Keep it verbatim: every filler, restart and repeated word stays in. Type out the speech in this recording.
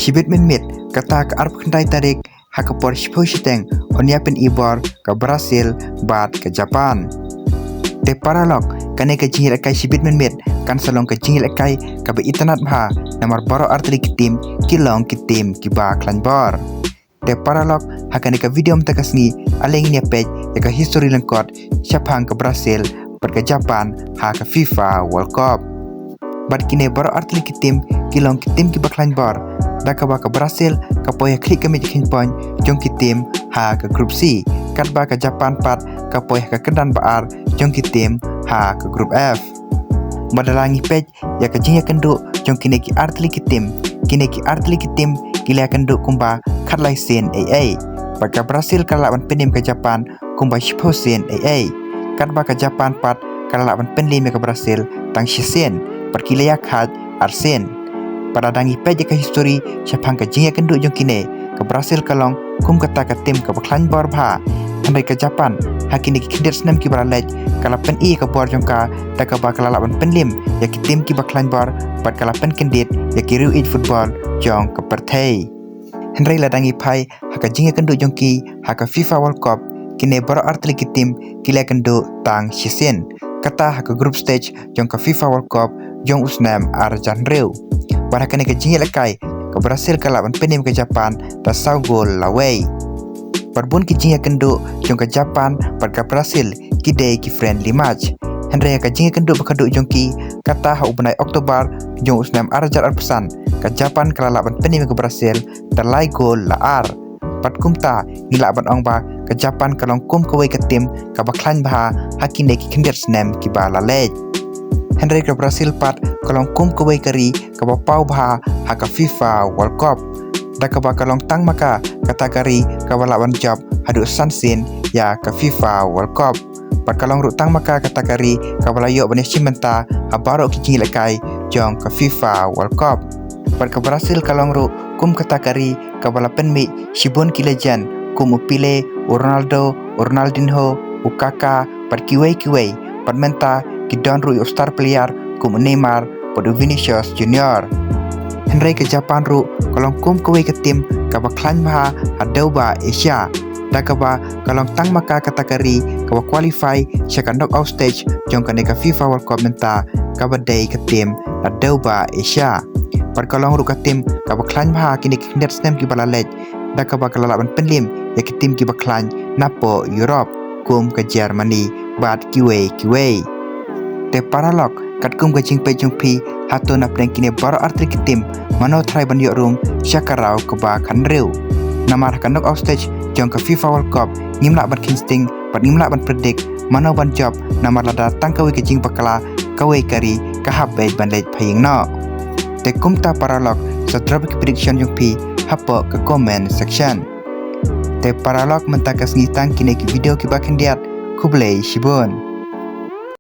Shibit mynmiet, kata ka arphew khyndai tarik, ha ka por shiphew shiteng, yn ïa pyni bor ka Brazil bad ka Japan. Te paralok, kane ka jingïalehkai shibit mynmiet kan sa long ka jingïalehkai kaba itynnad bha, namar baroh artylli ki tim ki long ki tim kiba khlaiñ bor. Te paralok, ha kane ka video mynta ka sngi, ale ngin ïa peit ïa ka history lyngkot shaphang ka Brazil bad ka Japan ha ka FIFA World Cup. Bad kine baroh artylli ki tim ki long ki tim kiba khlaiñ bor, da kaba ka Brazil ka poi ha khlieh ka miej kheiñ point jong ki tim ha ka Group C, katba ka Japan pat ka poi ha ka kyrdan ba ar jong ki tim ha ka Group F. Bad lada ngi peit ïa ka jingïakynduh jong kine ki artylli ki tim, kine ki artylli ki tim ki la ïakynduh kumba khatlai sien eiei. Bad ka Brazil ka la lah ban pynliem ka Japan kumba shiphew sien eiei. Katba ka Japan pat ka la lah ban pynliem ïa ka Brazil tang shisien, bad ki la ïakhaid arsien. Bad lada ngi peit ïa ka history shaphang ka jingïakynduh jong kine, ka Brazil ka long kum kata ka tim kaba khlaiñ bor bha. Hynrei ka Japan, ha kine ki khyndiat snem kiba la leit, ka la pyni ïa ka bor jong ka, da kaba ka la lah ban pynliem ïa ki tim kiba khlaiñ bor, bad ka la pynkyndit ïa ki riew ïeit football jong ka pyrthei. Hynrei lada ngi phai ha ka jingïakynduh jong ki ha ka FIFA World Cup, kine baroh artylli ki tim ki la ïakynduh tang shisien, kata ha ka group stage jong ka FIFA World Cup jong u snem ar hajar hynriew. Bad ha kane ka jingïalehkai, ka Brazil ka lah ban pynliem ka Japan da saw gol la wei. Bad bun ki jingïakynduh jong ka Japan bad ka Brazil ki dei ki friendly match. Hynrei ha ka jingïakynduh ba khatduh jong ki, kata ha u bnai October jong u snem ar hajar arphew san, ka Japan ka la lah ban pynliem ka Brazil da lai gol la ar. Bad kumta ngi lah ban ong ba ka Japan ka long kum kawei ka tim kaba khlaiñ bha ha kine ki khyndiat snem kiba la leit. Hynrei ka Brazil pat ka long kum kawei ka ri kaba paw bha ha ka FIFA World Cup, da kaba ka long tang ma ka kata ka ri kaba lah ban jop haduh san sien ïa ka FIFA World Cup. Bad ka long ruh tang ma ka kata ka ri kaba la ïoh ban ïashim bynta ha baroh ki jingïalehkai jong ka FIFA World Cup. Bad ka Brazil ka long ruh kum kata ka ri kaba la pynmih shibun ki legend kum u Pele, u Ronaldo, u Ronaldinho, u Kaka, bad kiwei kiwei, bad mynta ki don ruh ïa u star player kum u Neymar bad u Vinicius Junior. Hynrei ka Japan ruh ka long kum kawei ka tim kaba khlaiñ bha ha dewbah Asia, da kaba ka long tang ma ka kata ka ri kaba qualify sha ka knockout stage jong kane ka FIFA World Cup mynta, kaba dei ka tim ha dewbah Asia. Bad ka long ruh ka tim kaba khlaiñ bha ha kine ki khyndiat snem kiba la leit, da kaba ka la lah ban pynliem ïa ki tim kiba khlaiñ napoh Europe kum ka Germany bad kiwei kiwei. Te paralok, katkum ka jingpeit jong phi, hato napdeng kine baroh artylli ki tim, mano trai ban ïoh rung sha ka round kaba khathynriew? Namar ha ka knockout stage jong ka FIFA World Cup ngim lah ban kheiñ sting bad ngim lah ban predict mano ban jop, namar lada tang kawei ka jingbakla, kawei ka ri ka hap beit ban leit pha ïing noh. Te kumta paralok, sa drop ki prediction jong phi hapoh ka comment section. Te paralok, mynta ka sngi tang kine ki video kiba khyndiat. Khublei shibun.